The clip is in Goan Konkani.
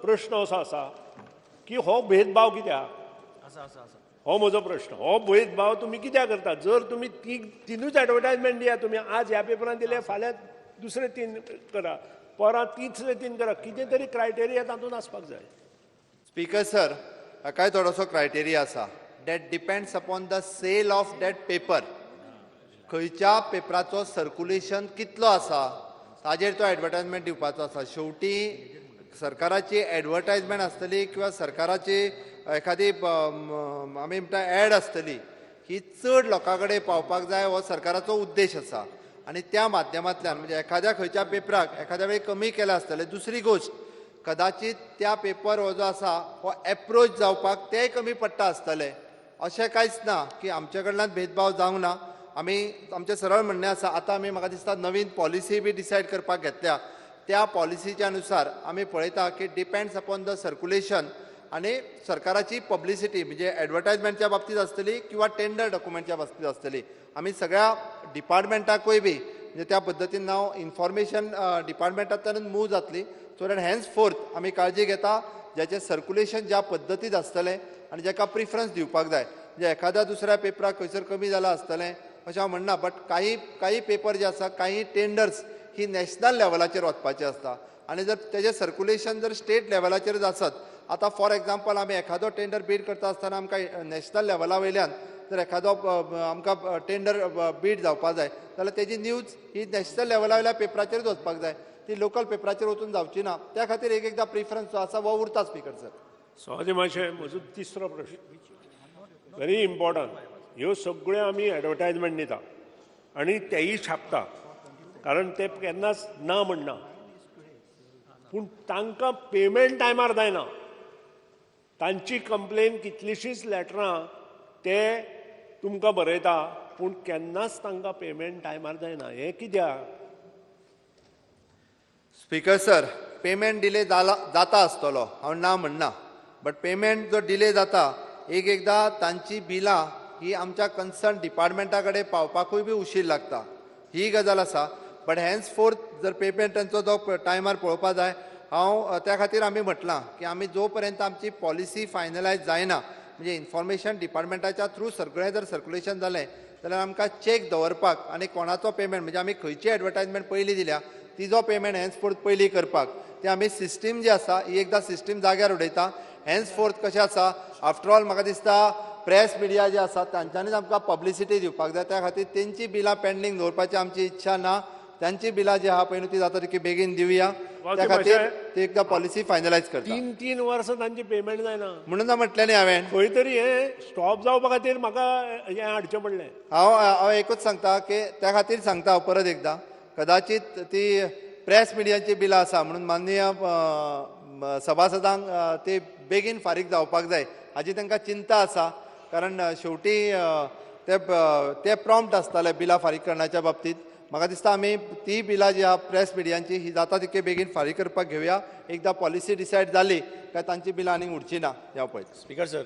प्रश्न असो आसा की हो भेदभाव कित्याक? हो म्हजो प्रश्न. हो भेदभाव तुमी कित्याक करता? जर तुमी तिनूच एडवर्टायजमेंट दिया, तुमी आज ह्या पेपरान दिले, फाल्यां दुसरे 3 करा, परां तिसरे 3 करा, कितें तरी क्रायटेरिया तातूंत आसपाक जाय. स्पीकर सर, हाकाय थोडोसो क्रायटेरिया आसा. That depends upon the sale of that paper. खंयच्या पेपराचो सर्कुलेशन कितलो आसा ताजेर तो एडवर्टायजमेंट दिवपाचो आसा. शेवटी सरकाराची एडवर्टायजमेंट आसतली किंवा सरकाराची एखादी आमी म्हणटा एड आसतली, ही चड लोकां कडेन पावपाक जाय हो सरकाराचो उद्देश आसा. आनी त्या माध्यमांतल्यान म्हणजे एखाद्या खंयच्या पेपराक एखाद्या वेळी कमी केला आसतलें. दुसरी गोश्ट, कदाचित त्या पेपर हो जो आसा हो एप्रोच जावपाक तेय कमी पडटा आसतले. अशें कांयच ना की आमचे कडल्यान भेदभाव जावंक ना. आमी आमचें सरळ म्हणणें आसा, आतां आमी म्हाका दिसता नवीन पॉलिसी बी डिसायड करपाक घेतल्या. त्या पॉलिसीच्या अनुसार आमी पळयता की डिपेंड्स अपॉन the circulation आनी सरकाराची पब्लिसिटी, म्हणजे एडवर्टायजमेंटच्या बाबतींत आसतली किंवा टेंडर डॉक्युमेंटच्या बाबतींत आसतली. आमी सगळ्या डिपार्टमेंटाकूय बी म्हणजे त्या पद्दतीन नांव इन्फॉर्मेशन डिपार्टमेंटांतल्यानूच मूव जातली. सो that hence fourth आमी काळजी घेता ज्याचें सर्कुलेशन ज्या पद्दतीत आसतलें आनी जाका प्रिफरन्स दिवपाक जाय. म्हणजे एखाद्या दुसऱ्या पेपराक खंयसर कमी जालां आसतलें अशें हांव म्हणना, बट काही काही पेपर जे आसा, काही टेंडर्स ही नॅशनल लेवलाचेर वचपाची आसता आनी जर तेजें सर्कुलेशन जर स्टेट लेवलाचेर आसत, आतां फॉर एग्जाम्पल आमी एखादो टेंडर बीड करता आसतना आमकां नॅशनल लेवला वयल्यान जर एखादो आमकां टेंडर बीड जावपाक जाय जाल्यार तेजी न्यूज ही नॅशनल लेवला वयल्या पेपराचेरच वचपाक जाय, ती लोकल पेपराचेर वचून जावची ना. त्या खातीर एक एकदां प्रिफरन्स जो आसा हो उरता. स्पीकर सर, सभापती मातशें म्हजो तिसरो प्रश्न व्हेरी इम्पॉर्टंट. ह्यो सगळ्यो आमी एडवर्टायजमेंट दिता आनी तेय छापता, कारण ते केन्नाच ना म्हणना, पूण तांकां पेमेंट टायमार जायना. तांची कंप्लेन कितलीशीच लेटरां ते तुमकां बरयता, पूण केन्नाच तांकां पेमेंट टायमार जायना. हें कित्याक? स्पीकर सर, पेमेंट डिले जाता आसतलो, हांव ना म्हणना, बट पेमेंट जो डिले जाता एक एकदां तांची बिलां ही आमच्या कन्सर्न डिपार्टमेंटा कडेन पावपाकूय बी उशीर लागता, ही गजाल आसा. बट हेन्स फोर्थ जर पेमेंट तांचो जो टायमार पळोवपा जाय, हांव त्या खातीर आमी म्हटलां की आमी जो पर्यंत आमची पॉलिसी फायनलायज जायना, म्हणजे इन्फॉर्मेशन डिपार्टमेंटाच्या थ्रू सगळें जर सर्कुलेशन जालें जाल्यार आमकां चॅक दवरपाक आनी कोणाचो पेमेंट म्हणजे आमी खंयची एडवर्टायजमेंट पयलीं दिल्या तिजो पेमेंट हेन्स फोर्थ पयलीं करपाक ती आमी सिस्टीम जी आसा ही एकदां सिस्टीम जाग्यार उडयता. हेन्स फोर्थ कशें आसा, आफ्टर ऑल म्हाका दिसता प्रेस मिडिया जे आसा तांच्यांनीच आमकां पब्लिसिटी दिवपाक जाय. त्या खातीर तेंची बिलां पेंडींग दवरपाची आमची इच्छा ना. तांची बिलां जी आहा पळय न्हू ती जाता तितकी बेगीन दिवया, त्या खातीर ती एकदां पॉलिसी फायनलायज करता. 3-3 वर्सां तांची पेमेंट जायना म्हणून म्हटलें न्ही हांवें, खंय तरी हें स्टॉप जावपा खातीर म्हाका हें हाडचें पडलें. हांव एकूच सांगता की त्या खातीर सांगता हांव परत एकदां, कदाचित ती प्रेस मिडियाची बिलां आसा म्हणून माननीय सभासदांक ते बेगीन फारीक जावपाक जाय हाजी तांकां चिंता आसा, कारण शेवटी ते प्रॉम्प्ट आसताले बिलां फारीक करण्याच्या बाबतींत. म्हाका दिसता आमी ती बिलां जी आहा प्रेस मिडियांची ही जाता तितके बेगीन फारीक करपाक घेवया. एकदां पॉलिसी डिसायड जाली काय तांची बिलां आनीक उरची ना. ह्या पळयता. Speaker sir,